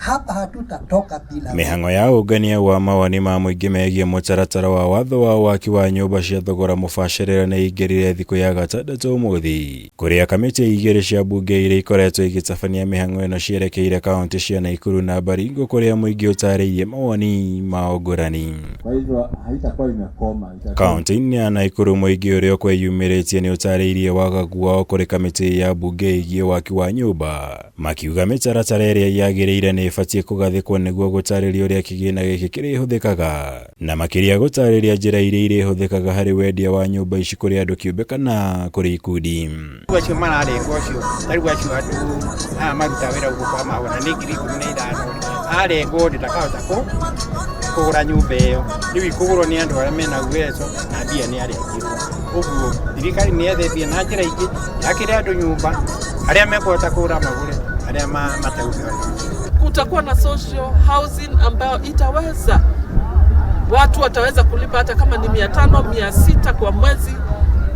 Hapa hatutatoka bila. Mĩhang'o ya ũngania wa mawoni ma mũingĩ megiĩ mũtaratara wa watho wa waki wa nyũmba cia thogora mũbacĩrĩre nĩ ĩingĩrire thikũ ya gatandatũ ũmũthĩ, kũrĩa kamĩtĩ igĩrĩ cia mbunge iria ikoretwo igĩtabania mĩhang'o ĩno cierekeire kaunti cia Naikuru na Baringo kũrĩa mũingĩ ũtarĩirie mawoni mao ngũrani. Kwa hivyo haitakuwa imekoma, itakuwa Kaunti-inĩ ya Naikuru mũingĩ ũrĩa ũkwĩyumĩrĩtie nĩ ũtarĩirie wagagu wao kũrĩ kamĩtĩ ya mbunge ĩgiĩ waki wa nyũmba, makiuga mĩtaratara ĩrĩa yagĩrĩire nĩ ĩbatiĩ kũgathĩkwo nĩguo gũtarĩria ũrĩa kĩgĩna gĩkĩ kĩrĩhũthĩkaga, na makĩria gũtarĩria njĩra iria irĩhũthĩkaga harĩ wendia wa nyũmba ici kũrĩ andũ kĩũmbe kana kũrĩ ikundi. Rĩu acio mararengwo acio, ta rĩu acio andũ aya maruta wĩra gũkũ kwa mahũra nĩ 15,000 rĩ, arengwo rĩ ndakahota kũgũra nyũmba ĩyo. Rĩu ikũgũrwo nĩ andũ arĩa mena uwezo na mbia nĩ arengirwo. Ũguo thirikari nĩ yethe mbia na njĩra ingĩ yakĩre andũ nyũmba, arĩa mekũhota kũgũra magũre, arĩa matekũhota. Kutakuwa na social housing ambayo itaweza, watu wataweza kulipa hata kama ni 500, 600 kwa mwezi,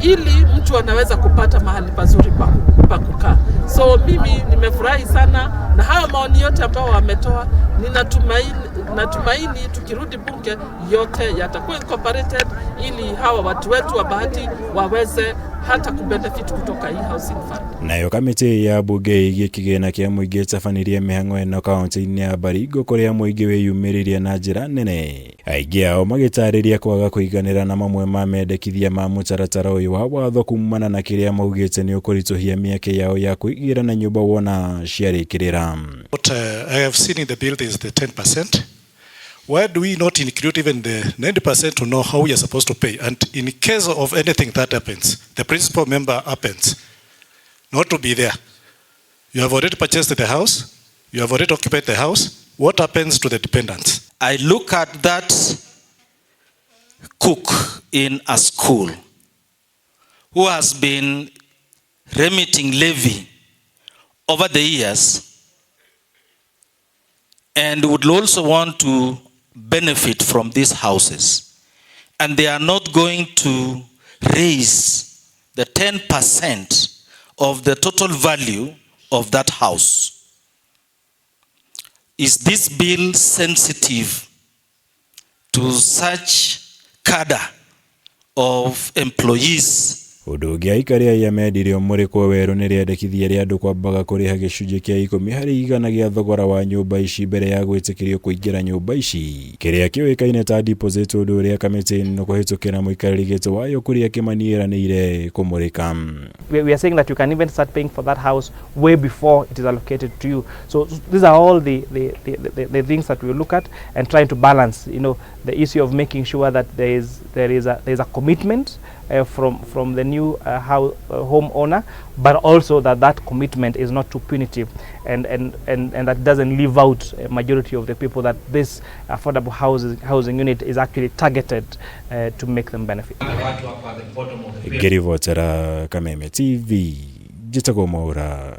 ili mtu anaweza kupata mahali pazuri pa kukaa. So mimi nimefurahi sana na hayo maoni yote ambao wametoa. Natumaini tukirudi bunge yote yatakuwa incorporated ili hawa watu wetu wa bahati waweze hata kubenefit kutoka hii housing fund. Nayo kamĩtĩ ya mbunge ĩgiĩ kĩgĩna kĩa mũingĩ ĩtabanirie mĩhang'o ĩno kaunti-inĩ ya Baringo kũrĩa mũingĩ wĩyumĩririe na njĩra nene, aingĩ ao magĩtarĩria kwaga kũiganĩra na mamwe ma mendekithia ma mũtaratara ũyũ wa watho kumana na kĩrĩa maugĩte nĩ ũkũritũhia mĩeke yao ya kwĩgĩra na nyũmba wona ciarĩkĩrĩra. What I have seen in the bill is the 10%. Why do we not include even the 90% to know how we are supposed to pay? And in case of anything that happens, the principal member happens not to be there. You have already purchased the house, you have already occupied the house. What happens to the dependents? I look at that cook in a school who has been remitting levy over the years and would also want to benefit from these houses. And they are not going to raise the 10% of the total value of that house. Is this bill sensitive to such cadre of employees? Ũndũ ũngĩ aikari aya mendire ũmũrĩkwo werũ nĩ rĩendekithia rĩa andũ kwambaga kũrĩha gĩcunjĩ kĩa 10% gĩa thogora wa nyũmba ici mbere ya gwĩtĩkĩrio kũingĩra nyũmba ici, kĩrĩa kĩũĩkaine ta deposit, ũndũ ũrĩa kamĩtĩ ĩno kũhĩtũkĩra mũikarĩri gĩtĩ wayo Kuria Kĩmani ĩranĩire kũmũrĩka. We are saying that you can even start paying for that house way before it is allocated to you. So these are all the things that we look at and trying to balance the issue of making sure that there is a commitment from the new homeowner, but also that that commitment is not too punitive and that doesn't leave out a majority of the people that this affordable housing unit is actually targeted to make them benefit. Ngĩribotera Kameme TV, njĩtagwo Mwaura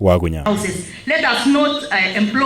Wagunya. Houses. Let us not employ